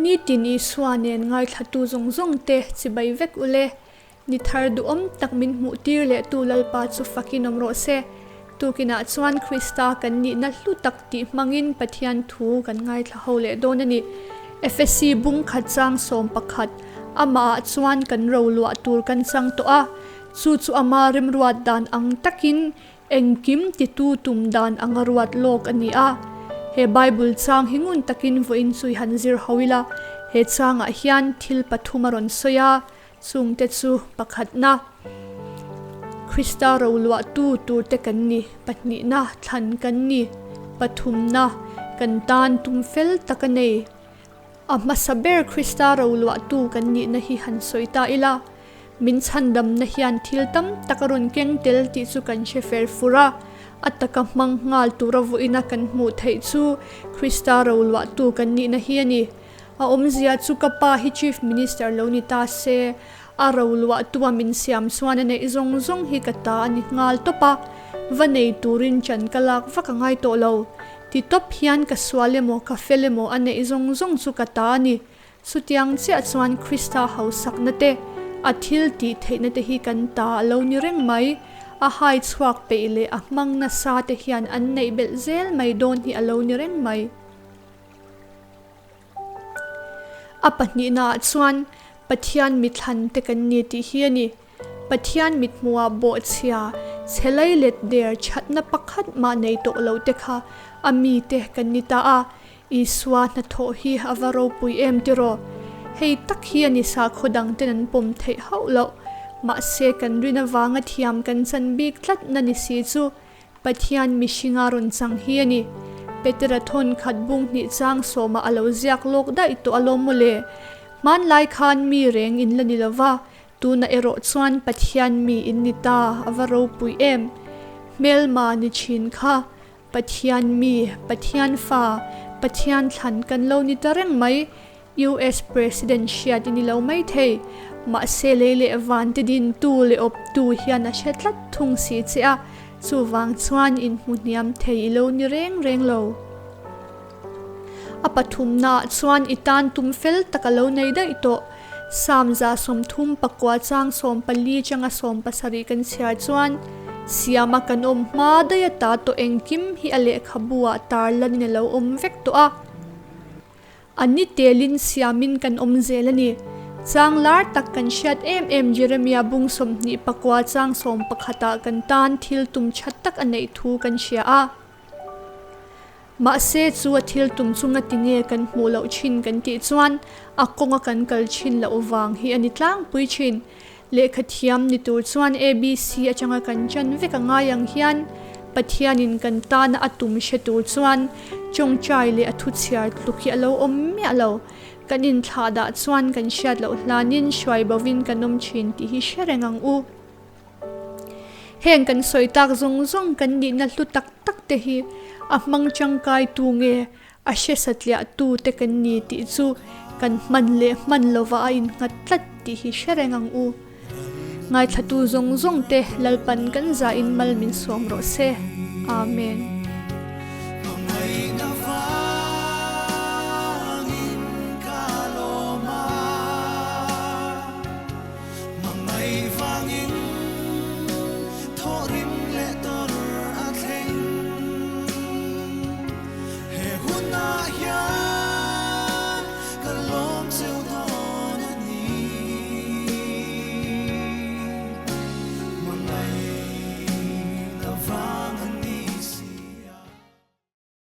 Nitin Isua nen ngaithlatu zawng zawng te chibai vek ule. Ni thar duhawm tak min hmuh tir leh tu Lalpa chu fakin awm rawh se. Tukinah chuan Krista kan nihna hlu tak tih hmangin Pathian thu kan ngaithla ho leh dawn a ni. Efesi bung khat chang 11, Amahah chuan kan ro luah tur kan chang tawh a, chu chu ama remruat dan ang takin Engkim titu tum dan anga ruat lawk a ni a. He Bible chang hi ngun takin vawiin chu i han zir ho ila, he changah hian thil pathum a rawn sawi a, chungte chu pakhatna, Krista roluahtu turte kan ni, pahnihna, thlan kan ni, pathumna, kan tan tum fel tak a nei. A hmasa ber Krista roluahtu kan nihna hi han sawi ta ila, Min chhandamna hian thil tam tak a rawn keng tel tih chu kan hre fer fur a, a taka hmang nghal tura vawiina kan hmuh theih chu Krista roluahtu kan nihna hi a ni. A awmzia chu ka pa hi Chief Minister lo ni ta se, a roluahtua min siam chuan a neih zawng zawng hi ka ta a ni nghal tawp a, va nei turin chan ka lak vak a ngai tawh lo. Ti tawp hian ka sual emaw ka fel emaw a neih zawng zawng chu ka ta a ni. Chutiang chiah chuan Krista hausakna te, a thil tih theihna te hi kan ta a lo ni reng mai. A hai chhuak peih leh a hmang nasa te hian an neih belh zel mai dawn hi a lo ni reng mai. A pahnihnaah chuan Pathian mithlan te kan ni tih hi a ni. Pathian mithmuhah bawhchhia, chhe lei let der thatna pakhat mah nei tawh lo te kha a mite kan ni ta a. Isua hnathawh hi a va ropui em tiraw? Hei tak hi a ni sakhaw dang ten an pawm theih hauh loh. Mahse kan rin avanga thiam kan chan bik tlatna ni si chu Pathian mihringa rawn chang hi a ni. Petera thawn khat bung hnih chang sawmah a lo ziak lawk daih tawh alawm mawle. Hmanlai khan mi reng in la ni lova, Tuna erawh chuan Pathian mi in ni ta, a va ropui em! Hmelma ni thin kha, Pathian mi, Pathian fa, Pathian thlan kan lo ni ta reng mai. US President hriat i ni lo mai thei. Mahse lei leh van te dintu leh awptu hian a hre tlat thung si che a, chuvang chuan inhmu hniam thei i lo ni reng reng lo. A pathumnaah chuan i tan tum fel tak a lo nei daih tawh. Psalm 34 chang 14 changa 70 kan chhiar chuan, Siama kan awm hma daih ata tawh engkim hi a lehkhabu ah tarlanin a lo awm vek tawh a. A ni telin siamin kan awm zel a ni. Chang lar tak kan hriat em em Jeremia bung 29 chang 11 ah kan tan thil tum tha tak a neih thu kan hria a. Mahse chu a thil tum chu ngati nge kan hmuh loh thin kan tih chuan a kawnga kan kal thin loh vang hi a ni tlangpui thin. Lehkha thiam ni tur chuan ABC atanga kan chan vek a ngai ang hian Pathianin kan tana a tum hre tur chuan tawngtai leh a thuchhiar tluk hi a lo awm miah lo. Kan inthlah dah chuan kan hriat loh hlanin hruai bovin kan awm thin tih hi hre reng ang u. Heng kan sawi tak zawng zawng kan nihna hlu tak tak te hi a hmang tangkai tu nge a hre satliah tu te kan ni tih chu kan hman leh hman lova a innghat tlat tih hi hre reng ang u. Ngaithlatu zawng zawng te Lalpan kan zahin mal min sawm rawh se. Amen.